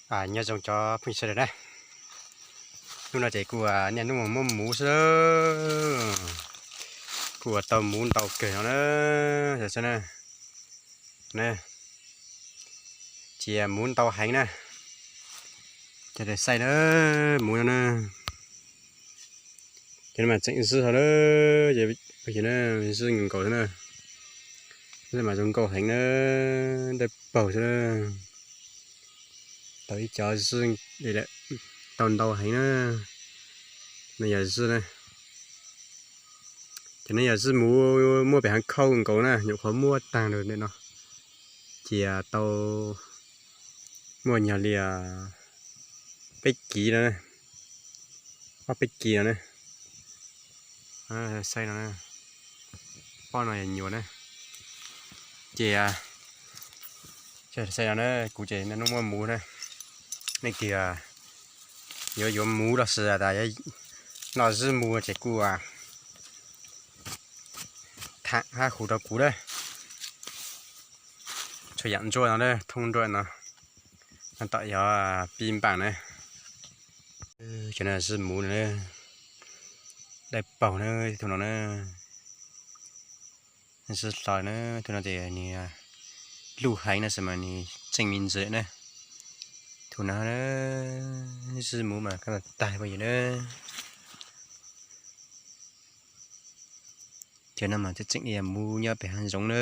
Nyob zoo cov phooj ywg sawv daws na, hnub no ces kuv niaj hnub muab muv xwb, kuv tau muv ntau kawg no na, xwb na, cia muv ntau heev na, cov saib na, muv no na, cov no mas tseem zwb hov na, zwb nkaus xwb na, mas zoo nkauj heev na, dawb paug xwb na. Tau ib cov zwb li lawm, tau ntau heev na. No yog zwb na, ces no yog zwb muv muaj pem haav khauj nkaus na, nyuam qhuav muab taag rau ntawm no, cia tau muaj nyuag li peb kiv no, ob peb kiv no na. Saib no, pob no yog nyuam na, ces saib no na, kuv ces niaj hnub muab muv na, leej twg yuav yuav muv los sis tas noj zwb muv ces kuj tham hab hu rau kuv na. Txhua yam ntsuab no na, thoob nruab no, no tom yog pib npaaj na. Cov no zwb muv no, dawb paug na, tus no na, zwb hlo na, tus no ces nws luj heev na, xwb mas nws tseem me ntsis na. Tus no na, zwb muv mas kaab tag phooj ywg na. Cov no mas tseem ib yam muv nyob pem hav zoov na.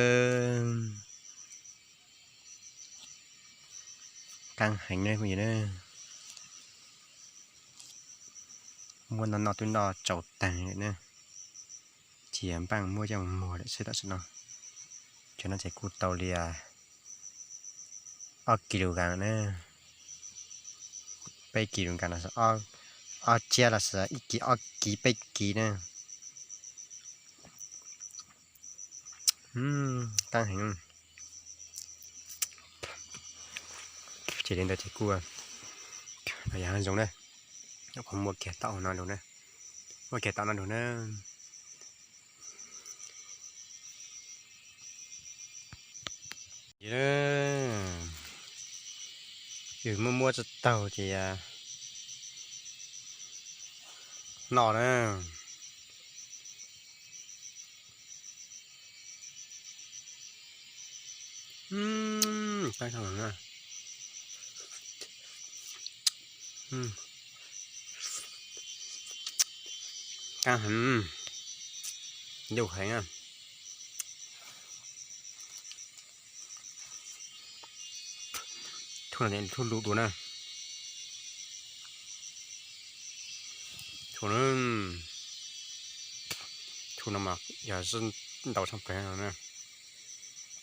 Qaab heev na phooj ywg na. Muab noj noj twb noj tsaus taag na. Cia npaaj muab coj muag lawm xwb tam sim no. Cov no ces kuj tau li ob kis lus nkaas na, peb kis lus nkaas los sis ob ciab los sis ib kis ob kis peb kis na. Qaab heev. Ces li ntawd ces kuj, no yog hav zoov na, kuv muab kiag tom no lug na, muab kiag tom no lug na. Yus muab muab tsi taug ces noj na. Qaab heev, luj heev na. Tug no tug luj dua na. Tug no, tug no mas yog zwb ntau tshaj plaws no na.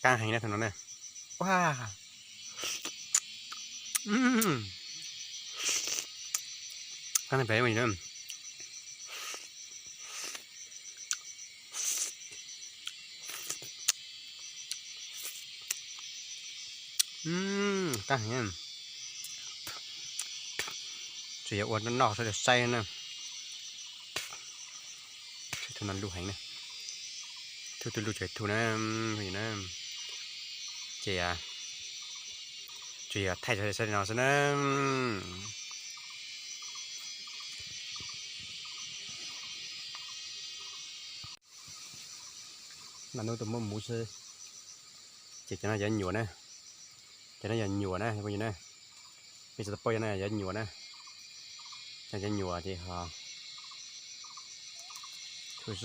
Qaab heev na tug no na. Ua, qaab heev na. Qaab heev. Tsuas yog ua noj sawv daws saib na. Tug no luj heev na. Tug twg luj tsev tug na. Ces tsuas yog thaij sawv daws saib li no xwb na. Naj nub tuaj muab muv xwb. Ces cov no yog nyuam na. Cov no yog nyuam na phooj ywg na. Peb tsis tau paub cov no yog nyuam na. Cov nyuam ces ho tug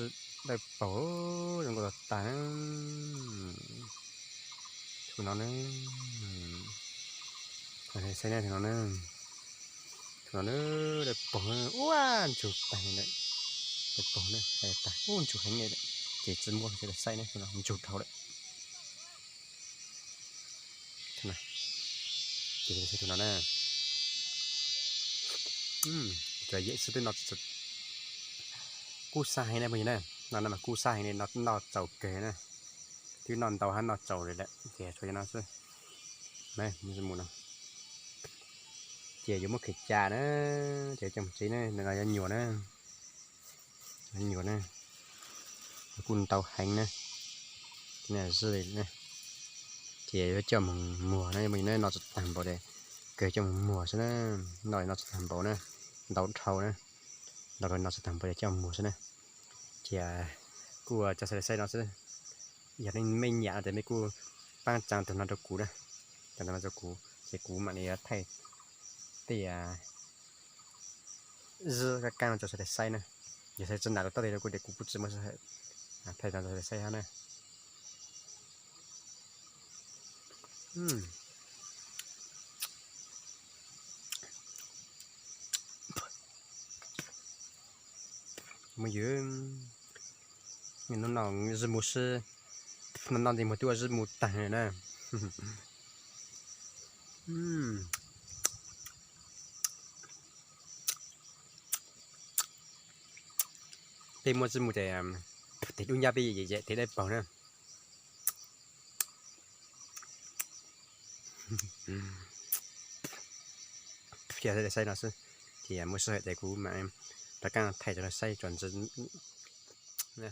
dawb paug zoo nkauj tag tag na. Tug no na. Saib na, tug no na. Tug no na, dawb paug, ua ntsug tag, dawb paug na, tag, ua ntsug heev li. Ces tsis muab sawv daws saib na, tug no ntsug dhau lawm. Ces tug no na, cov yawm xwb twb noj, kub sab heev na phooj ywg na. No mas kub sab heev li, noj txaus kawg na. Twb noj ntau hab noj txaus li lawm ces tshuav cov no xwb. Mus no ces yuav muab khaws ca na, ces coj mus tsev na. No yog nyuam na, nyuam na, kuj ntau heev na. Ces yuav coj mus muag na, no tsis tag npaum li, Kawg coj mus muag xwb na, noj li no tsis tag npaum na, ntau dhau na, ntau dhau no tsis tag npaum, coj mus muag xwb na. Ces kuj tso xaiv saib no xwb, yog nej mej nyiam no ces mej kuj paab tsaa tug no rau kuv na, tsaa tug no rau kuv ces kuv mam li thaij tej zib kab kaab no tso sawv daws saib na. Yog sawv daws tsi nam rau toj rau kuv ces kuv kuj tsi muaj sij hawm thaij tso sawv daws saib hab na. Muaj ywg, hnub no zib mus sib, no noj nti muag twb ua zib mus tag na. Peb muaj zib mus ces tes dub nyab peb yem yem tes dawb paug na. Thiaj saib no xwb, ces muaj sij hawm ces kuv mam rov qaab thaij rau saib tso ntxiv na.